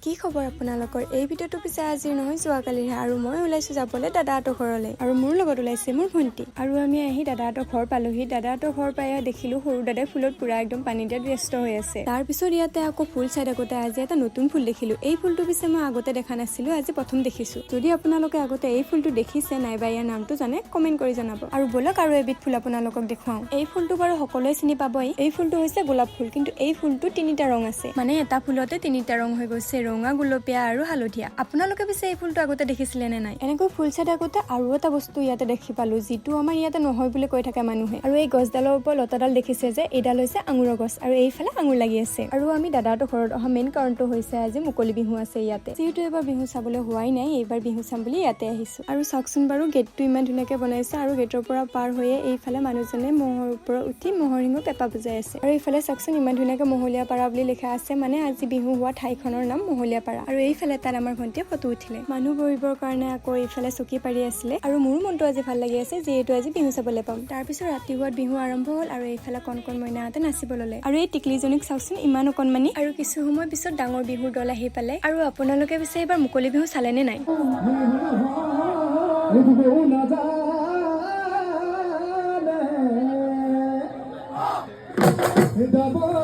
কি খবৰ আপোনালোকৰ? এই ভিডিঅ'টো পিছে আজিৰ নহয়, যোৱাকালিৰহে। আৰু মই ওলাইছোঁ যাবলৈ দাদাহঁতৰ ঘৰলৈ আৰু মোৰ লগত ওলাইছে মোৰ ভণ্টি। আৰু আমি আহি দাদাহঁতৰ ঘৰ পালোহি। দাদাহঁতৰ ঘৰ পাই দেখিলোঁ সৰু দাদাই ফুলত পূৰা একদম পানী দিয়াত ব্যস্ত হৈ আছে। তাৰপিছত ইয়াতে আকৌ ফুল চাই থাকোঁতে আজি এটা নতুন ফুল দেখিলোঁ। এই ফুলটো পিছে মই আগতে দেখা নাছিলোঁ, আজি প্ৰথম দেখিছোঁ। যদি আপোনালোকে আগতে এই ফুলটো দেখিছে নাইবা ইয়াৰ নামটো জানে, কমেণ্ট কৰি জনাব। আৰু ব'লক, আৰু এবিধ ফুল আপোনালোকক দেখুৱাওঁ। এই ফুলটো বাৰু সকলোৱে চিনি পাবই। এই ফুলটো হৈছে গোলাপ ফুল। কিন্তু এই ফুলটো তিনিটা ৰং আছে, মানে এটা ফুলতে তিনিটা ৰং হৈ গৈছে, ৰঙা, গুলপীয়া আৰু হালধীয়া। আপোনালোকে পিছে এই ফুলটো আগতে দেখিছিলে নে নাই? এনেকৈ ফুল চাই থাকোঁতে আৰু এটা বস্তু ইয়াতে দেখি পালো, যিটো আমাৰ ইয়াতে নহয় বুলি কৈ থাকে মানুহে। আৰু এই গছডালৰ ওপৰত লতাডাল দেখিছে যে, এইডাল হৈছে আঙুৰৰ গছ আৰু এইফালে আঙুৰ লাগি আছে। আৰু আমি দাদাহঁতৰ ঘৰত অহা মেইন কাৰণটো হৈছে আজি মুকলি বিহু আছে ইয়াতে। যিহেতু এইবাৰ বিহু চাবলৈ হোৱাই নাই, এইবাৰ বিহু চাম বুলি ইয়াতে আহিছো। আৰু চাওকচোন বাৰু, গেটটো ইমান ধুনীয়াকে বনাইছে। আৰু গেটৰ পৰা পাৰ হৈয়ে এইফালে মানুহজনে ম'হৰ ওপৰত উঠি ম'হৰ শিঙৰ পেঁপা বজাই আছে। আৰু এইফালে চাওকচোন, ইমান ধুনীয়াকে মহলীয়া পাৰা বুলি লিখা আছে, মানে আজি বিহু হোৱা ঠাইখনৰ নাম মহলীয়া পাৰা। আৰু এইফালে তাত আমাৰ ভণ্টিয়ে ফটো উঠিলে। মানুহ বহিবৰ কাৰণে আকৌ এইফালে চকী পাৰি আছিলে। আৰু মোৰো মনটো আজি ভাল লাগি আছে, যিহেতু আজি বিহু চাবলৈ পাম। তাৰপিছত ৰাতি হোৱাত বিহু আৰম্ভ হ'ল আৰু এইফালে কণ কণ মইনাহঁতে নাচিব ল'লে। আৰু এই টিকলিজনীক চাওকচোন, ইমান অকণমানি। আৰু কিছু সময় পিছত ডাঙৰ বিহুৰ দল আহি পালে। আৰু আপোনালোকে পিছে এইবাৰ মুকলি বিহু চালে নে নাই? নাজানে যাব।